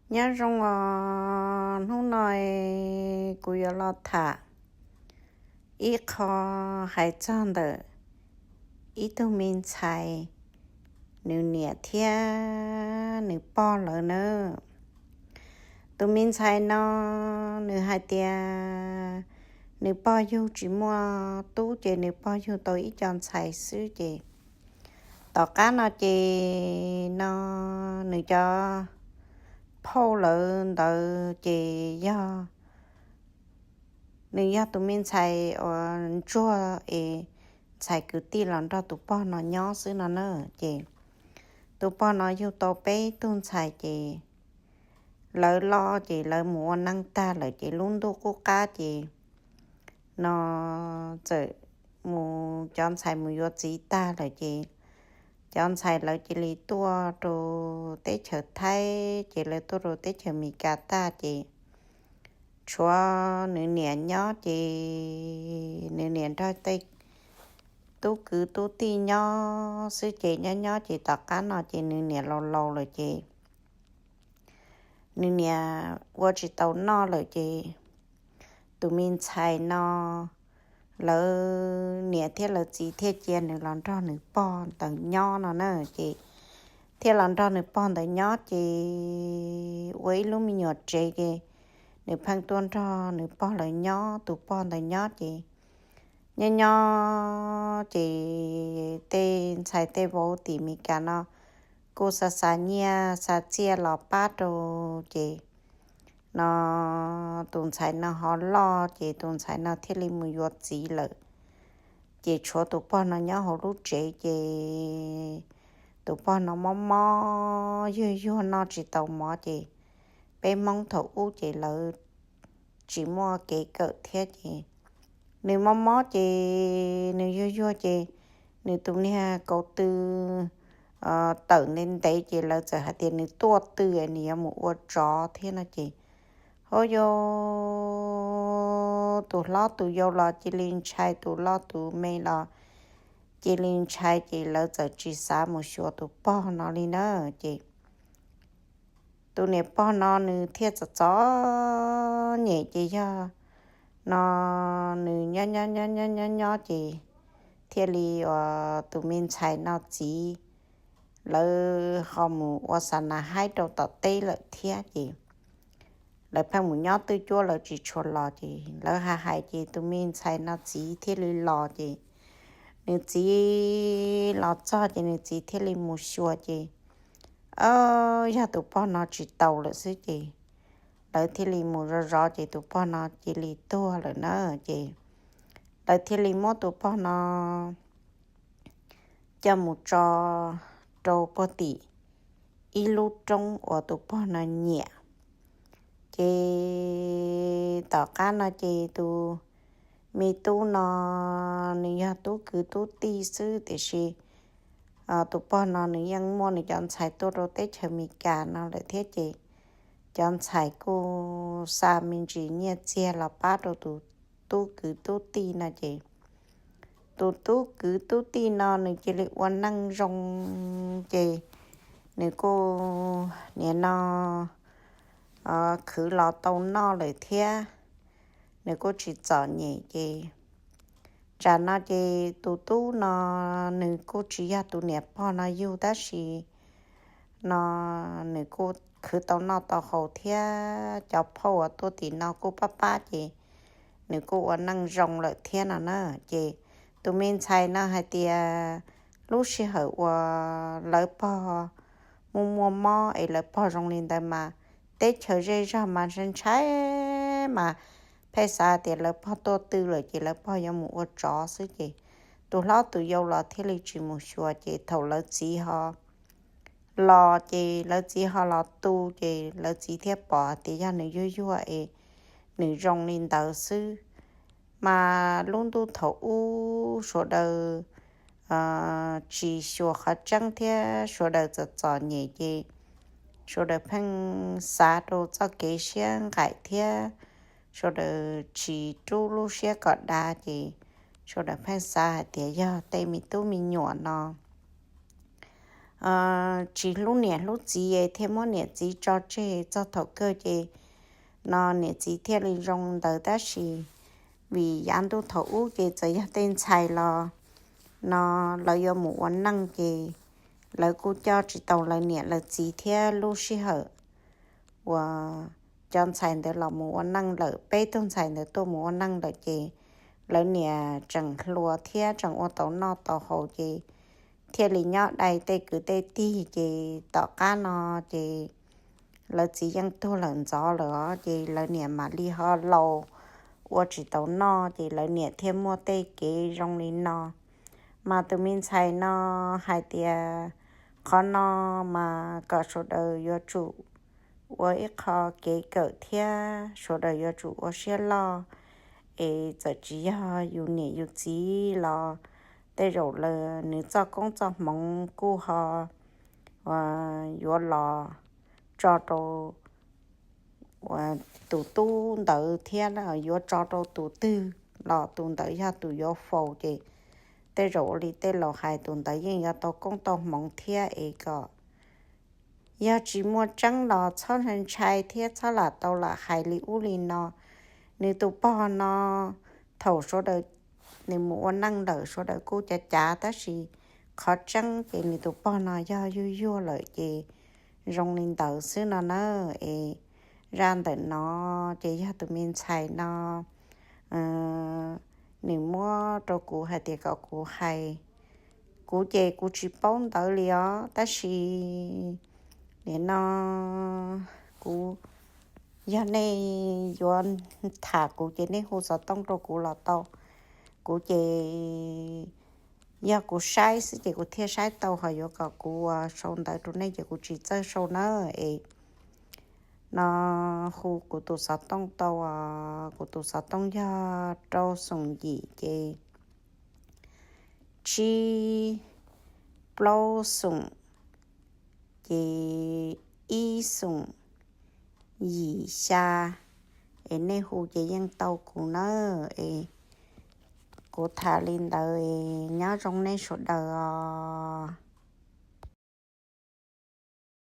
Nyob zoo os, hnub no kuv yuav los tham ib qho hais txog ntawm ib tug me ntxhais, nws niam thiab nws pog lawv na. Tus me ntxhais no nws hais tias nws pog yug tsis muaj tub ces nws pog yug tau ib co ntxhais xwb ces tom qab no ces no nws cov phauj lawv ntawd ces yog nws yog tus me ntxhais uas ntsuag es ntxhais kwv tij los nrog tus pog no nyob xwb no na. Ces tus pog no yug tau peb tug ntxhais ces lawv loj ces lawv mus ua neej tag lawm ces lub ntuj qub qab ces no txawm mus cov ntxhais mus yuav txiv tag lawm ces cov ntxhais lawv cia li tuaj rau teb chaws Thaib ces lawv tuaj rau teb chaws Amelikas tag ces tshuav nws niam nyob ces nws niam nrog tej tub kwv tub tij nyob xwb ces nyob nyob ces tom qab no ces nws niam laus laus lawm ces nws niam ua tsis tau noj lawm ces tus me ntxhais no lawv niam thiab lawv txiv thiaj cia nws los nrog nws pog ntawd nyob no na. Ces thiaj los nrog nws pog ntawd nyob ces ua ib lub me nyuam tsev ces nws pheej tuaj nrog nws pog lawv nyob, tus pog ntawd nyob ces nyob nyob ces tej ntxhais tej vauv tim Amelikas no kuj xa xa nyiaj xa txiaj los pab rau ces no tus ntxhais no ho loj ces tus ntxhais no thiaj li mus yuav txiv lawm. Ces tshuav tus pog no nyob hauv lub tsev ces tus pog no mob mob yuag yuag noj tsis tau mov ces peb Hmoob thaum ub ces lawv tsis muaj kev kawm thiab ces nws mob mob ces nws yuag yuag ces nws tus niag kaus tw tawm ntev ntev ces lawv txawm hais tias nws tuaj tw nws yuav mus ua tsov thiab no ces ho yog tus hlob tus yau los cia li ntshai, tus loj tus me los cia li ntshai ces lawv txawm tsis xav mus xyuas tus pog no li na. Ces tus niam pog no nws thiaj txom txom nyem ces yog no nws nyob nyob nyob nyob nyob ces thiaj li uas tus me ntxhais no txiv lawv ho mus ua xa nas haib rau tom teb lawm thiab ces lawv pheej mus nyob twj cuab lawv tsis tshua los ces lawv hais hais ces tus me ntxhais no txiv thiaj li los ces nws txiv los txog ces nws txiv thiaj li mus xyuas ces yog tus pog no tsis tau lawm xwb ces lawv thiaj li mus zov zov ces tus pog no cia li tuag lawm na. Ces lawv thiaj li muab tus pog no coj mus tso rau puag tim ib lub roob uas tus pog no nyiam. Ces tom qab no ces tus me tub no nws yog tub kwv tub tij xwb tiam sis tus pog no nws yeej muaj nws cov ntxhais tuaj rau teb chaws Amelikas no lawm thiab ces cov ntxhais kuj xa me ntsis nyiaj txiag los pab rau tus tub kwv tub tij no ces tus tub kwv tub tij no nws cia li ua neej zoo ces nws kuj nim no khwv los tau noj lawm thiab nws kuj tsis txom nyem ces tsam no ces tus tub no nws kuj tsis yog tus niam pog no yug tab sis no nws kuj khwv tau noj tau haus thiab cov phauj uas tuaj tim no kuj pab pab ces nws kuj ua neej zoo lawm thiab no na. Ces tus me ntxhais no hais tias lub sij hawm uas lawv pog muaj muaj mob es lawv pog zoo li ntawd mas teb chaws zej zog mas ntshai ntshai mas pheej xav tias lawv pog tuaj tw lawm ces lawv pog yuav mus ua tsov xwb ces tus hlob tus yau los thiaj li tsis mus xyuas ces thaum lawv txiv ho los ces lawv txiv ho los tu ces lawv txiv thiaj pom tias yog nws yuag yuag es nws zoo li ntawd xwb. Mas lub ntuj thaum ub sawv daws tsis xyuas qhov tseeb thiab sawv daws txom txom nyem ces sawv daws pheej xav rau txoj kev siab nqaim thiab sawv daws tsis rub lub siab kom dav ces sawv daws pheej xav hais tias yog tej me tub me nyuam no tsis hlub niam hlub txiv thiaj muab niam txiv tso tseg txog thaum kawg ces no niam txiv thiaj li zoo ntawd tab sis vim yav ntuj thaum ub ces txawm yog tej ntxhais los no lawv yuav mus ua neej ces lawv kuj coj tsis tau lawv niam lawv txiv thiab lub sij hawm uas cov ntxhais ntawd los mus ua neej lawm, peb tug ntxhais ntawd tuaj mus ua neej lawm ces lawv niam tseem hluas thiab tseem ua tau noj tau haus ces thiaj li nyob dai tej kwv tej tij ces tom qab no ces lawv txiv yeej tuag lawm ntxov lawm os ces lawv niam mam li ho laus ua tsis tau noj ces lawv niam thiaj muaj tej kev zoo li no. Mas tus me ntxhais no hais tias qhov no mas kom sawv daws yuav tsum ua ib qho kev kawm thiab sawv daws yuav tsum ua siab loj es txawm tsis yog yus niam yus txiv los tej zaum nws txoj koob txoj hmoov kuj ho yuav los tso rau tus tub ntawd thiab yuav tso rau tus twg los tus ntawd yog tus yuav faus ces tej zaum ua li tej laus hais tus ntawd yeej yuav tau koob tau hmoov thiab es kom yog tsis muaj tseeb los txhob ntshai thiab txhob lam tau lam hais li ub li no. Nws tus pog no thaum sawv daws nws mus ua neej lawm sawv daws kuj cav cav tab sis qhov tseeb ces nws tus pog no yog yuag yuag lawm ces zoo li ntawd xwb no na. Es zaj ntawm no ces yog tus me ntxhais no nws muab rau kuv hais tias kom kuv hais. Kuv ces kuv tsis paub ntawv li os tab sis nim no kuv, yog nej yuav tham kuv ces nej hu xov tooj rau kuv los tau. Kuv ces yog kuv saib xwb ces kuv thiaj saib tau, ho yuav kom kuv sau ntawv rau nej ces kuv tsis txawj sau na. Es no hu kuv tus xov tooj tau, kuv tus xov tooj yog rau xoom yim ces tsib plaub xoom ces ib xoom yim xya, es nej hu ces yeej tau kuv na. Es kuv tham li ntawd es nyob zoo nej sawv daws os.